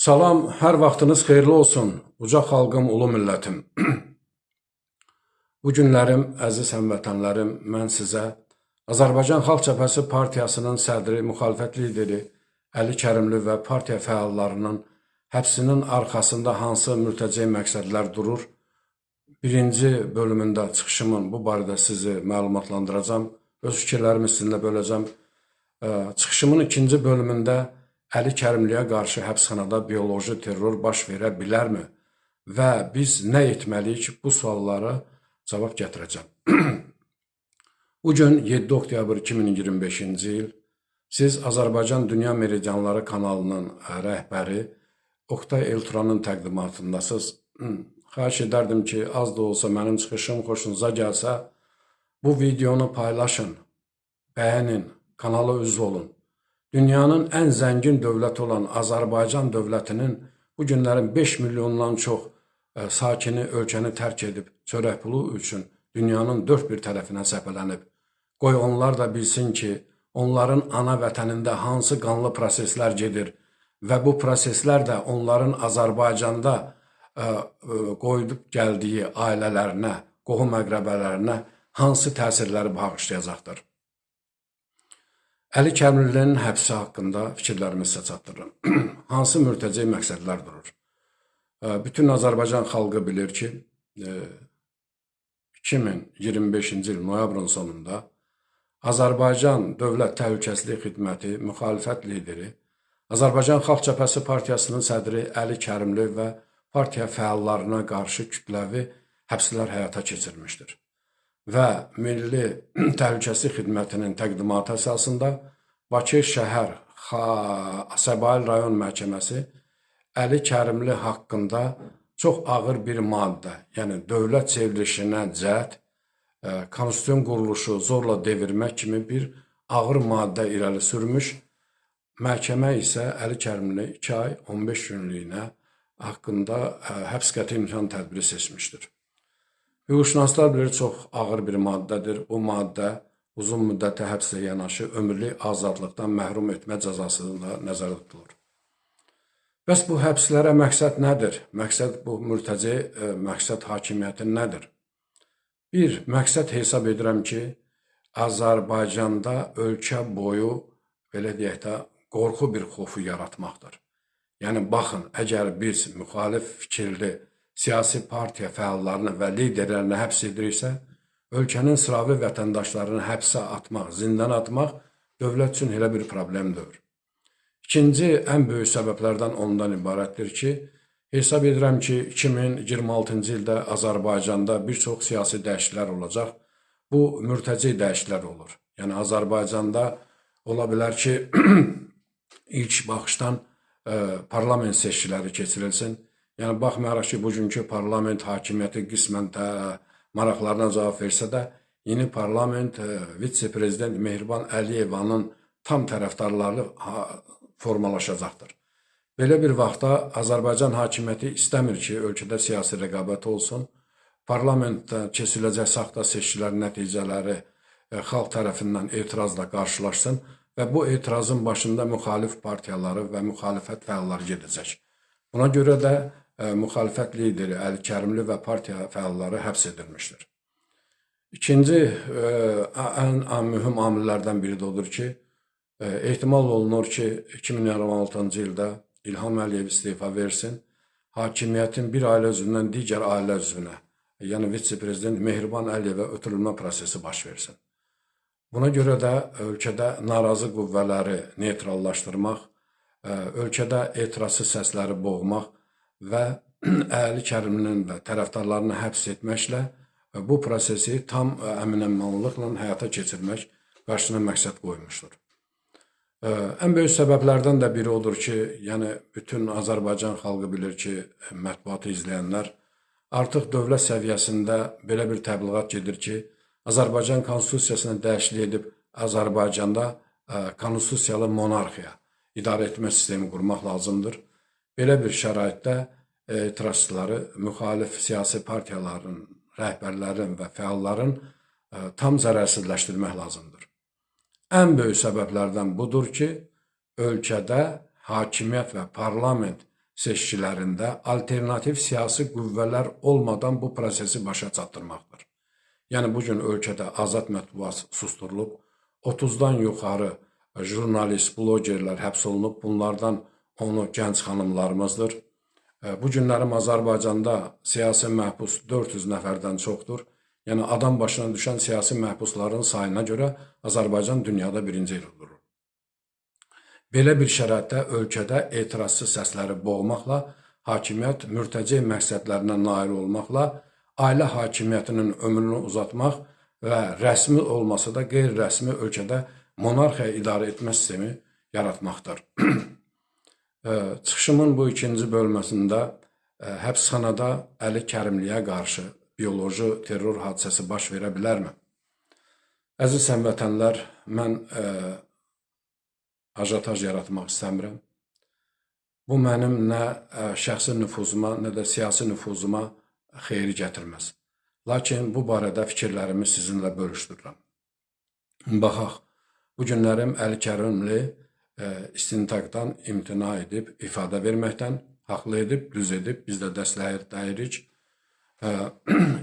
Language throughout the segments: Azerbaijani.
Salam, hər vaxtınız xeyirli olsun, uca xalqım, ulu millətim. Bu günlərim, əziz həmvətənlərim, mən sizə Azərbaycan Xalq Cəbhəsi Partiyasının sədri, müxalifət lideri Əli Kərimli və partiya fəallarının həbsinin arxasında hansı mürtəci məqsədlər durur? Birinci bölümündə çıxışımın bu barədə sizi məlumatlandıracağam, öz fikirlərimi sizinlə böləcəm. Çıxışımın ikinci bölümündə Əli Kərimliyə qarşı həbsxanada bioloji terror baş verə bilərmi və biz nə etməliyik? Bu suallara cavab gətirəcəm. Bu gün 7 oktyabr 2025-ci il siz Azərbaycan Dünya Meridianları kanalının rəhbəri Oqtay Elturanın təqdimatındasınız. Xahiş edərdim ki, az da olsa mənim çıxışım xoşunuza gəlsə, bu videonu paylaşın, bəyənin, kanala üzv olun. Dünyanın ən zəngin dövləti olan Azərbaycan dövlətinin bu günlərin 5 milyondan çox sakini ölkəni tərk edib çörək pulu üçün dünyanın dörd bir tərəfinə səpələnib. Qoy onlar da bilsin ki, onların ana vətənində hansı qanlı proseslər gedir və bu proseslər də onların Azərbaycanda qoyub gəldiyi ailələrinə, qohum-əqrəbələrinə hansı təsirləri bağışlayacaqdır. Əli Kərimlinin həbsi haqqında fikirlərimi sizə çatdırıram. Hansı mürtəci məqsədlər durur? Bütün Azərbaycan xalqı bilir ki, 2025-ci il noyabrın sonunda Azərbaycan Dövlət Təhlükəsizlik Xidməti müxalifət lideri, Azərbaycan Xalq Cəbhəsi Partiyasının sədri Əli Kərimli və partiya fəallarına qarşı kütləvi həbslər həyata keçirmişdir. Və Milli Təhlükəsizlik Xidmətinin təqdimatı əsasında Bakı şəhər Səbail rayon məhkəməsi Əli Kərimli haqqında çox ağır bir maddə, yəni dövlət çevrilişinə cəhd, konstitusion quruluşu zorla devirmək kimi bir ağır maddə irəli sürmüş. Məhkəmə isə Əli Kərimli 2 ay 15 günlüyünə haqqında həbs qəti imkan tədbiri seçmişdir. Hüquqşünaslar bilir, çox ağır bir maddədir. Bu maddə uzun müddətli həbslə yanaşı ömürlük azadlıqdan məhrum etmə cəzasını da nəzərdə tutulur. Bəs bu həbslərə məqsəd nədir? Məqsəd bu mürtəci məqsəd hakimiyyətin nədir? Bir, məqsəd hesab edirəm ki, Azərbaycanda ölkə boyu, belə deyək də, qorxu bir xofu yaratmaqdır. Yəni, baxın, əgər biz müxalif fikirli siyasi partiya fəallarını və liderlərini həbs ediriksə, ölkənin sıravi vətəndaşlarını həbsə atmaq, zindana atmaq dövlət üçün elə bir problem deyil. İkinci ən böyük səbəblərdən ondan ibarətdir ki, hesab edirəm ki, 2026-cı ildə Azərbaycanda bir çox siyasi dəyişikliklər olacaq. Bu, mürtəci dəyişikliklər olur. Yəni, Azərbaycanda ola bilər ki, ilk baxışdan parlament seçkiləri keçirilsin. Yəni, baxmayaraq ki, bugünkü parlament hakimiyyəti qismən maraqlarına cavab versə də, yeni parlament vitse-prezident Mehriban Əliyevanın tam tərəfdarları formalaşacaqdır. Belə bir vaxtda Azərbaycan hakimiyyəti istəmir ki, ölkədə siyasi rəqabət olsun, parlamentdə keçiriləcək saxta seçkilərin nəticələri xalq tərəfindən etirazla qarşılaşsın və bu etirazın başında müxalif partiyaları və müxalifət fəalları gedəcək. Buna görə də müxalifət lideri Əli Kərimli və partiya fəalları həbs edilmişdir. İkinci ən mühüm amillərdən biri də odur ki, ehtimal olunur ki, 2026-cı ildə İlham Əliyev istefa versin, hakimiyyətin bir ailə üzvündən digər ailə üzvünə, yəni vitse-prezident Mehriban Əliyevə ötürülmə prosesi baş versin. Buna görə də ölkədə narazı qüvvələri neytrallaşdırmaq, ölkədə etirazlı səsləri boğmaq və Əli Kərimlinin və tərəfdarlarını həbs etməklə bu prosesi tam əminəmanlıqla həyata keçirmək qarşısına məqsəd qoymuşdur. Ən böyük səbəblərdən də biri odur ki, yəni bütün Azərbaycan xalqı bilir ki, mətbuatı izləyənlər artıq dövlət səviyyəsində belə bir təbliğat gedir ki, Azərbaycan konstitusiyasına dəyişiklik edib Azərbaycanda konstitusiyalı monarxiya idarə etmə sistemi qurmaq lazımdır. Belə bir şəraitdə etirazçıları, müxalif siyasi partiyaların, rəhbərlərin və fəalların tam zərərsizləşdirmək lazımdır. Ən böyük səbəblərdən budur ki, ölkədə hakimiyyət və parlament seçkilərində alternativ siyasi qüvvələr olmadan bu prosesi başa çatdırmaqdır. Yəni, bugün ölkədə azad mətbuat susturulub, 30-dan yuxarı jurnalist, blogerlər həbs olunub, bunlardan onu gənc xanımlarımızdır. Bu günlərim Azərbaycanda siyasi məhbus 400 nəfərdən çoxdur. Yəni, adam başına düşən siyasi məhbusların sayına görə Azərbaycan dünyada birinci yerdə durur. Belə bir şəraitdə ölkədə etirazçı səsləri boğmaqla, hakimiyyət mürtəci məqsədlərinə nail olmaqla, ailə hakimiyyətinin ömrünü uzatmaq və rəsmi olmasa da qeyri-rəsmi ölkədə monarxiya idarə etmə sistemi yaratmaqdır. Çıxışımın bu ikinci bölməsində həbsxanada Əli Kərimliyə qarşı bioloji terror hadisəsi baş verə bilərmi? Əziz həmvətənlər, mən ajotaj yaratmaq istəmirəm. Bu mənim nə şəxsi nüfuzuma, nə də siyasi nüfuzuma xeyri gətirməz. Lakin bu barədə fikirlərimi sizinlə bölüşdürürəm. Baxaq, bu günlərim Əli Kərimli istintaqdan imtina edib, ifadə verməkdən haqlı edib, düz edib, biz də dəstəkləyirik.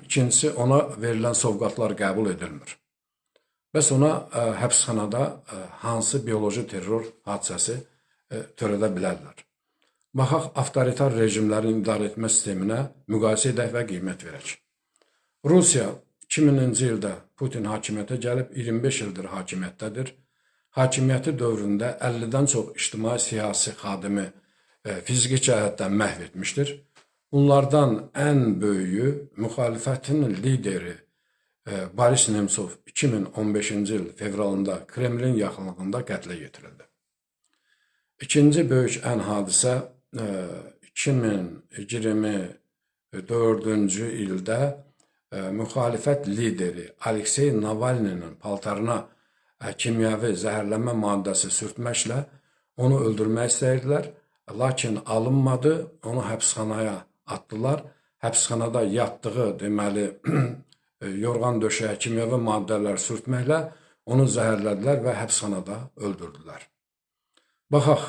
İkincisi, ona verilən sovqatlar qəbul edilmir. Bəs ona həbsxanada hansı bioloji terror hadisəsi törədə bilərlər? Baxaq, avtoritar rejimlərin idarə etmə sisteminə müqayisə edək və qiymət verək. Rusiya 2000-ci ildə Putin hakimiyyətə gəlib, 25 ildir hakimiyyətdədir. Hakimiyyəti dövründə 50-dən çox ictimai siyasi xadimi fiziki cəhətdən məhv etmişdir. Bunlardan ən böyüyü müxalifətin lideri Boris Nemtsov 2015-ci il fevralında Kremlin yaxınlığında qətlə yetirildi. İkinci böyük ən hadisə 2024-cü ildə müxalifət lideri Aleksey Navalninin paltarına kimyəvi zəhərlənmə maddəsi sürtməklə onu öldürmək istəyirdilər. Lakin alınmadı, onu həbsxanaya atdılar. Həbsxanada yatdığı, deməli, yorğan döşəyə kimyəvi maddələr sürtməklə onu zəhərlədilər və həbsxanada öldürdülər. Baxaq,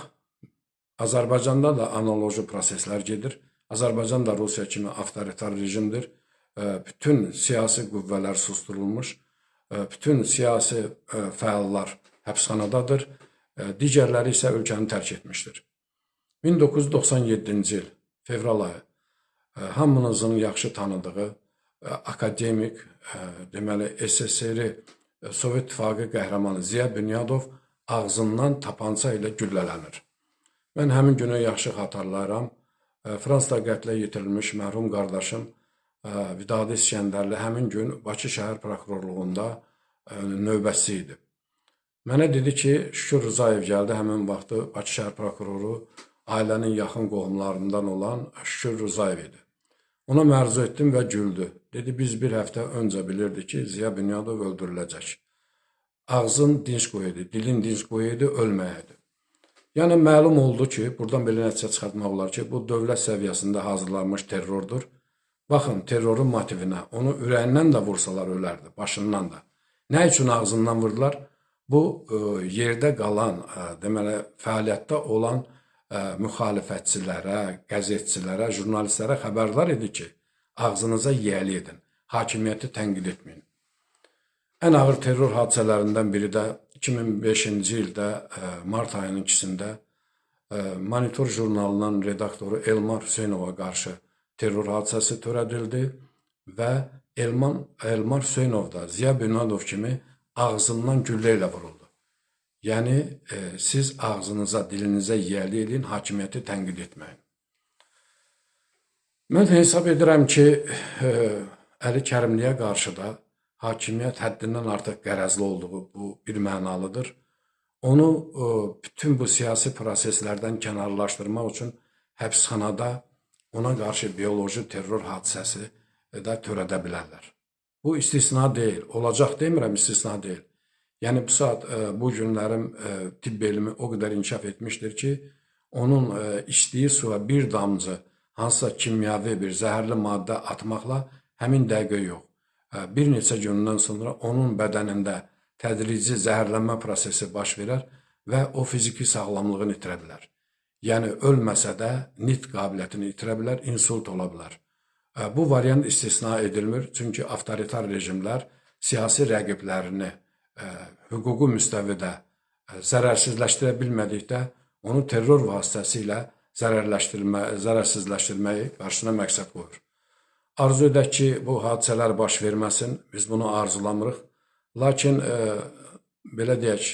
Azərbaycanda da analoji proseslər gedir. Azərbaycan da Rusiya kimi avtoritar rejimdir. Bütün siyasi qüvvələr susturulmuş, bütün siyasi fəallar həbsxanadadır, digərləri isə ölkəni tərk etmişdir. 1997-ci il fevral ayı hamınızın yaxşı tanıdığı akademik, deməli SSR Sovet İttifaqı qəhrəmanı Ziya Bünyadov ağzından tapança ilə güllələnir. Mən həmin günü yaxşı xatırlayıram. Fransada qətlə yetirilmiş mərhum qardaşım Vidadi İsgəndərli həmin gün Bakı şəhər prokurorluğunda növbətçi idi. Mənə dedi ki, Şükür Rzayev gəldi. Həmin vaxtı Bakı şəhər prokuroru ailənin yaxın qohumlarından olan Şükür Rzayev idi. Ona məruz etdim və güldü. Dedi, biz bir həftə öncə bilirdik ki, Ziya Bünyadov öldürüləcək. Ağzın dinc qoyuydu, dilin dinc qoyuydu, ölməyəydi. Yəni, məlum oldu ki, buradan belə nəticə çıxartmaq olar ki, bu dövlət səviyyəsində hazırlanmış terrordur. Baxın, terrorun motivinə, onu ürəyindən də vursalar ölərdi, başından da. Nə üçün ağzından vurdular? Bu, yerdə qalan, deməli, fəaliyyətdə olan müxalifətçilərə, qəzetçilərə, jurnalistlərə xəbərdar idi ki, ağzınıza yiyəli edin, hakimiyyəti tənqid etməyin. Ən ağır terror hadisələrindən biri də 2005-ci ildə mart ayının 2-sində Monitor jurnalının redaktoru Elmar Hüseynova qarşı terror hadisəsi törədildi və Elmar Hüseynov da Ziya Bünyadov kimi ağzından güllə ilə vuruldu. Yəni, siz ağzınıza, dilinizə yiyəli eləyin, hakimiyyəti tənqid etməyin. Mən hesab edirəm ki, Əli Kərimliyə qarşı da hakimiyyət həddindən artıq qərəzli olduğu bu bir mənalıdır. Onu bütün bu siyasi proseslərdən kənarlaşdırmaq üçün həbsxanada ona qarşı bioloji terror hadisəsi də törədə bilərlər. Bu istisna deyil, olacaq demirəm, istisna deyil. Yəni, bu saat, bu günlərim tibb elmi o qədər inkişaf etmişdir ki, onun içdiyi suya bir damcı hansısa kimyəvi bir zəhərli maddə atmaqla həmin dəqiqə yox. Bir neçə gündən sonra onun bədənində tədrici zəhərlənmə prosesi baş verər və o fiziki sağlamlığını itirə bilər. Yəni ölməsə də nitq qabiliyyətini itirə bilər, insult ola bilər. Bu variant istisna edilmir, çünki avtoritar rejimlər siyasi rəqiblərini hüquqi müstəvidə zərərsizləşdirə bilmədikdə onu terror vasitəsilə zərərsizləşdirməyi qarşısına məqsəd qoyur. Arzu edək ki, bu hadisələr baş verməsin, biz bunu arzulamırıq. Lakin, belə deyək,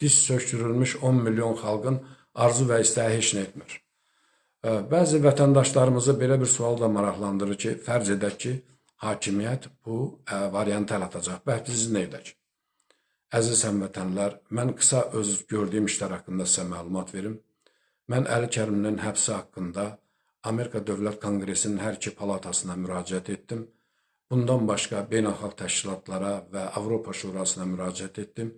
diz sökdürülmüş 10 milyon xalqın arzu və istəyi heç nə etmir. Bəzi vətəndaşlarımızı belə bir sual da maraqlandırır ki, fərz edək ki, hakimiyyət bu variantı əl atacaq. Bəs biz nə edək? Əziz həmvətənlər, mən qısa öz gördüyüm işlər haqqında sizə məlumat verim. Mən Əli Kərimlinin həbsi haqqında Amerika Dövlət Konqresinin hər iki palatasına müraciət etdim. Bundan başqa beynəlxalq təşkilatlara və Avropa Şurasına müraciət etdim.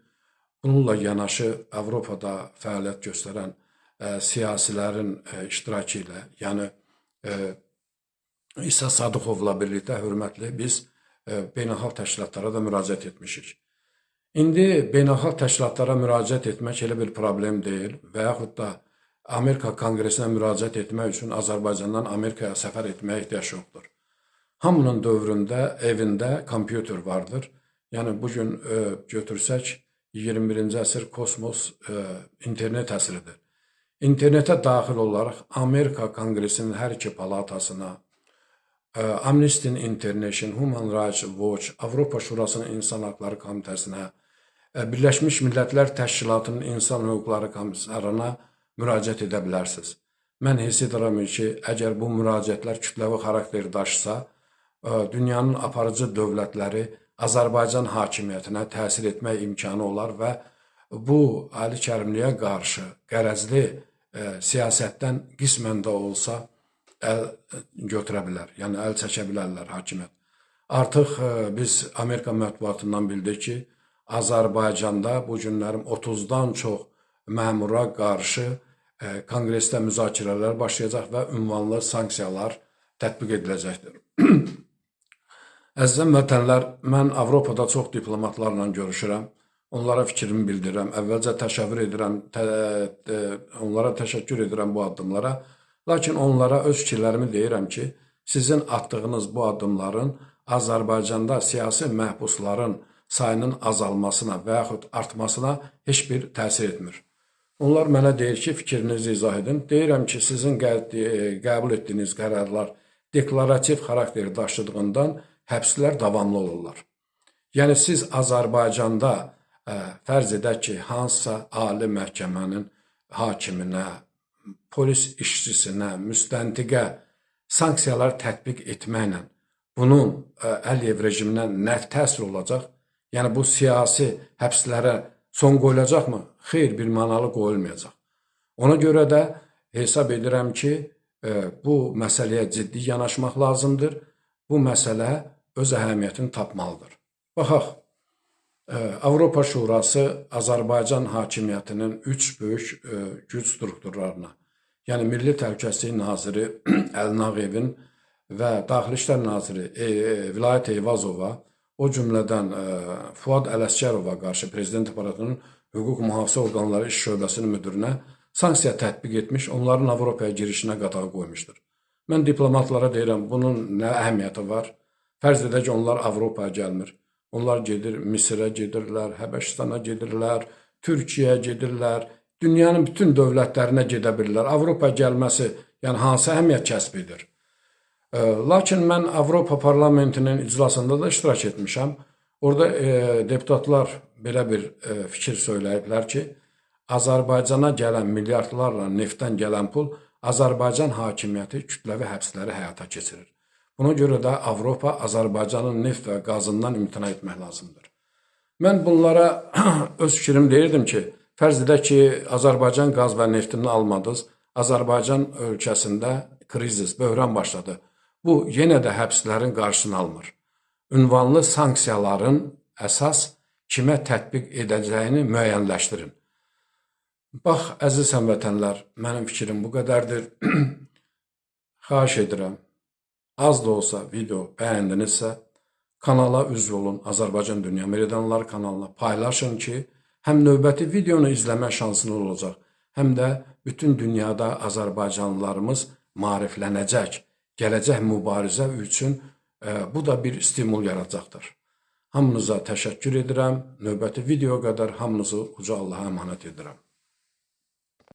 Bununla yanaşı Avropada fəaliyyət göstərən siyasilərin iştirakı ilə, yəni İsa Sadıxovla birlikdə hörmətli biz beynəlxalq təşkilatlara da müraciət etmişik. İndi beynəlxalq təşkilatlara müraciət etmək elə bir problem deyil və yaxud da Amerika Konqresinə müraciət etmək üçün Azərbaycandan Amerikaya səfər etməyə ehtiyac yoxdur. Hamının dövründə, evində kompüter vardır. Yəni bugün götürsək 21-ci əsr kosmos internet əsridir. İnternetə daxil olaraq Amerika Konqresinin hər iki palatasına, Amnesty International, Human Rights Watch, Avropa Şurasının İnsan Haqları Komitəsinə, Birləşmiş Millətlər Təşkilatının İnsan Hüquqları Komissarına müraciət edə bilərsiniz. Mən hiss edirəm ki, əgər bu müraciətlər kütləvi xarakter daşısa, dünyanın aparıcı dövlətləri Azərbaycan hakimiyyətinə təsir etmək imkanı olar və bu Ali Kərimliyə qarşı qərəzli siyasətdən qismən də olsa əl götürə bilər, yəni əl çəkə bilərlər hakimiyyət. Artıq biz Amerika mətbuatından bildik ki, Azərbaycanda bu günlərim 30-dan çox məmura qarşı konqresdə müzakirələr başlayacaq və ünvanlı sanksiyalar tətbiq ediləcəkdir. Əziz vətənlər, mən Avropada çox diplomatlarla görüşürəm. Onlara fikrimi bildirirəm. Əvvəlcə təşəkkür edirəm, onlara təşəkkür edirəm bu addımlara. Lakin onlara öz fikirlərimi deyirəm ki, sizin atdığınız bu addımların Azərbaycanda siyasi məhbusların sayının azalmasına və yaxud artmasına heç bir təsir etmir. Onlar mənə deyir ki, fikrinizi izah edin. Deyirəm ki, sizin qəbul etdiyiniz qərarlar deklarativ xarakteri daşıdığından həbslər davamlı olurlar. Yəni siz Azərbaycanda fərz edək ki, hansısa ali məhkəmənin hakiminə, polis işçisinə, müstəntiqə sanksiyalar tətbiq etməklə bunun Əliyev rejiminə nə təsir olacaq? Yəni bu siyasi həbslərə son qoyulacaqmı? Xeyr, bir manalı qoyulmayacaq. Ona görə də hesab edirəm ki, bu məsələyə ciddi yanaşmaq lazımdır. Bu məsələ öz əhəmiyyətini tapmalıdır. Baxaq, Avropa Şurası Azərbaycan hakimiyyətinin 3 böyük güc strukturlarına, yəni Milli Təhlükəsizlik Naziri Əli Nağıyevin və Daxili İşlər Naziri Vilayət Eyvazova, o cümlədən Fuad Ələsgərova qarşı Prezident aparatının hüquq mühafizə orqanları iş şöbəsinin müdirinə sanksiya tətbiq etmiş, onların Avropaya girişinə qadağa qoymuşdur. Mən diplomatlara deyirəm, bunun nə əhəmiyyəti var? Fərz edək ki, onlar Avropaya gəlmir. Onlar gedir, Misirə gedirlər, Həbəşistana gedirlər, Türkiyəyə gedirlər, dünyanın bütün dövlətlərinə gedə bilirlər. Avropaya gəlməsi, yəni hansı əhəmiyyət kəsb edir? Lakin mən Avropa Parlamentinin iclasında da iştirak etmişəm. Orada deputatlar belə bir fikir söyləyiblər ki, Azərbaycana gələn milyardlarla neftdən gələn pul Azərbaycan hakimiyyəti kütləvi həbsləri həyata keçirir. Buna görə də Avropa Azərbaycanın neft və qazından imtina etmək lazımdır. Mən bunlara öz fikrimi deyirdim ki, fərz edək ki, Azərbaycan qaz və neftini almadınız, Azərbaycan ölkəsində krizis, böhran başladı. Bu, yenə də həbslərin qarşısını almır. Ünvanlı sanksiyaların əsas kimə tətbiq edəcəyini müəyyənləşdirin. Bax, əziz həmvətənlər, mənim fikrim bu qədərdir. Xahiş edirəm, az da olsa video bəyəndinizsə, kanala üzv olun, Azərbaycan Dünya Meridianları kanalına paylaşın ki, həm növbəti videonu izləmə şansınız olacaq, həm də bütün dünyada Azərbaycanlılarımız maariflənəcək. Gələcək mübarizə üçün bu da bir stimul yaradacaqdır. Hamınıza təşəkkür edirəm. Növbəti video qədər hamınızı uca Allaha əmanət edirəm.